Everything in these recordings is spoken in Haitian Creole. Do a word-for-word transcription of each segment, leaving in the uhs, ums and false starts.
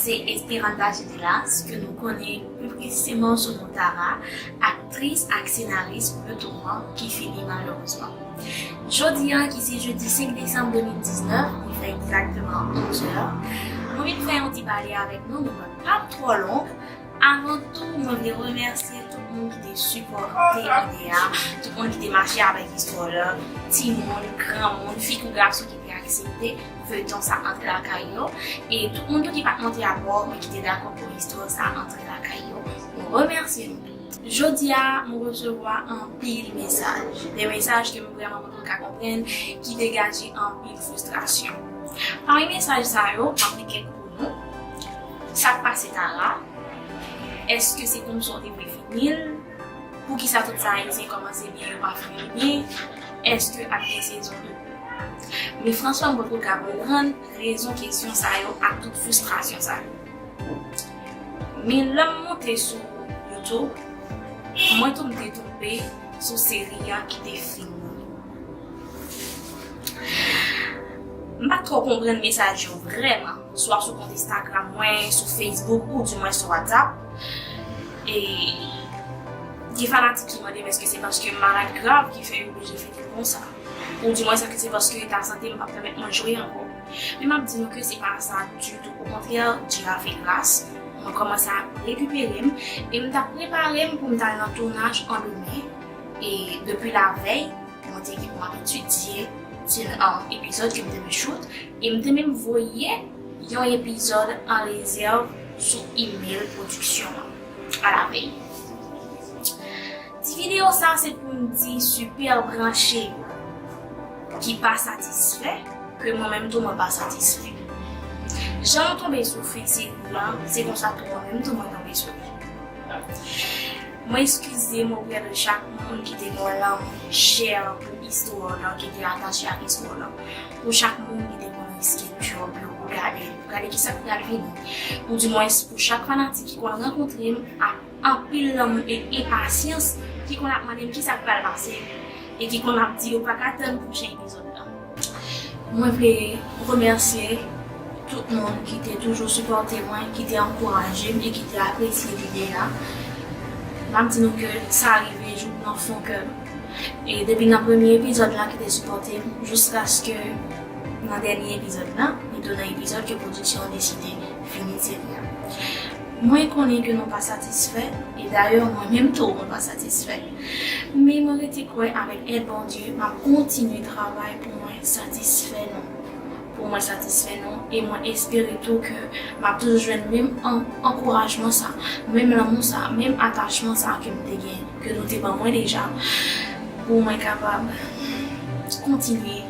Se Esperanza Gedelas, ke nou konnen pli presizeman sou non Tara, aktris ak senaris pou Youtube lan ki fini malerezman. Jodi a, ki se jedi senk desanm de mil diznèf, li fè egzakteman onz è, mwen vin fè yon ti pale avèk nou, men mwen p ap twò long. Avan tou, mwen vle remèsye tout moun ki te sipòte ide a, tout moun ki te mache avèk istwa la, timoun, granmoun, fi kou gason ki te aksepte feyton sa antre lakay yo, e tout moun tou ki pa t monte apò, men ki te dakò pou istwa sa antre lakay yo. Mwen remèsye nou tout. Jodi a, mwen resevwa anpil mesaj. De mesaj ke m vrèman pa t ka konprann, ki degaje anpil fristrasyon. Pami mesaj sa yo, m ap li kèk pou nou. Sa k pase Tara? Èske se konsa w te vle fini l? Poukisa tout sa Ayisyen kòmanse byen yo pa fini byen? Èske ap gen sezon de? Men franchman, m potko ka konprann rezon kesyon sa yo ak tout fristrasyon sa yo. Men lè m monte sou YouTube, mwen tou m te tonbe sou seri a ki te fini. M pa twò konprann mesaj yo vrèman, swa sou kont Instagram mwen, sou Facebook, ou di mwen sou WhatsApp. E gen fanatik ki mande m èske se paske m malad grav ki fè yo oblije fete l konsa. Ou di mwen sa ke se paske eta sante m p ap pèmèt mwen jwe ankò. Men m ap di nou ke se pa sa ditou. Okontrè, Dye a fè gras, mwen kòmanse ap rekipere m, e m t ap prepare m pou m t al nan tounaj an demen. E depi lavèy, mwen te gen pou m ap etidye ti, um, epizòd ke m te dwe shoot, e m te menm voye yon epizòd an rezèv sou email pwodiksyon an alavèy. Ti videyo sa se pou m di sipè branche yo ki pa satisfè ke mwen menm tou mwen pa satisfè. Jan nou tonbe sou fen seri lan, se konsa tou mwen menm tou mwen tonbe sou li. Mwen eskize m oprè de chak moun ki te gen yon lanmou chè pou istwa lan, ki te atache ak istwa lan. Pou chak moun ki te konn riske djòb yo pou gade, pou gade kisa k pral vini. Ou dimwens pou chak fanatik ki konn rankontre m ak anpil lanmou e enpasyans, ki konn ap mande m kisa k pral pase e ki konn ap di yo pa ka tann pwochen epizòd lan. Mwen vle remèsye tout moun ki te toujou sipòte mwen, ki te ankouraje m e ki te apresye lide a. M ap di nou ke sa rive jouk nan fon kè m. E depi nan premye epizòd la ki te sipòte m, jiskaske nan dènye epizòd la, pito nan epizòd ke pwodiksyon an deside fini seri a. Mwen konnen ke nou pa satisfè, e dayè mwen menm tou mwen pa satisfè. Men mwen rete kwè avèk èd Bondye, m ap kontinye travay pou mwen satisfè nou. Pou mwen satisfè nou, e mwen espere tou ke m ap toujou jwenn menm an-, ankourajman sa, menm lanmou sa, menm atachman sa ke m te gen, ke nou te ban mwen deja, pou mwen kapab kontinye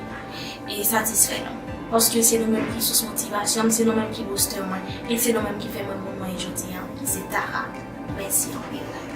e satisfè nou. Paske se nou menm ki sous motivasyon m, se nou menm ki booster mwen, e se nou menm ki fè mwen bon mwen jodi a, ki se Tara. Mèsi anpil.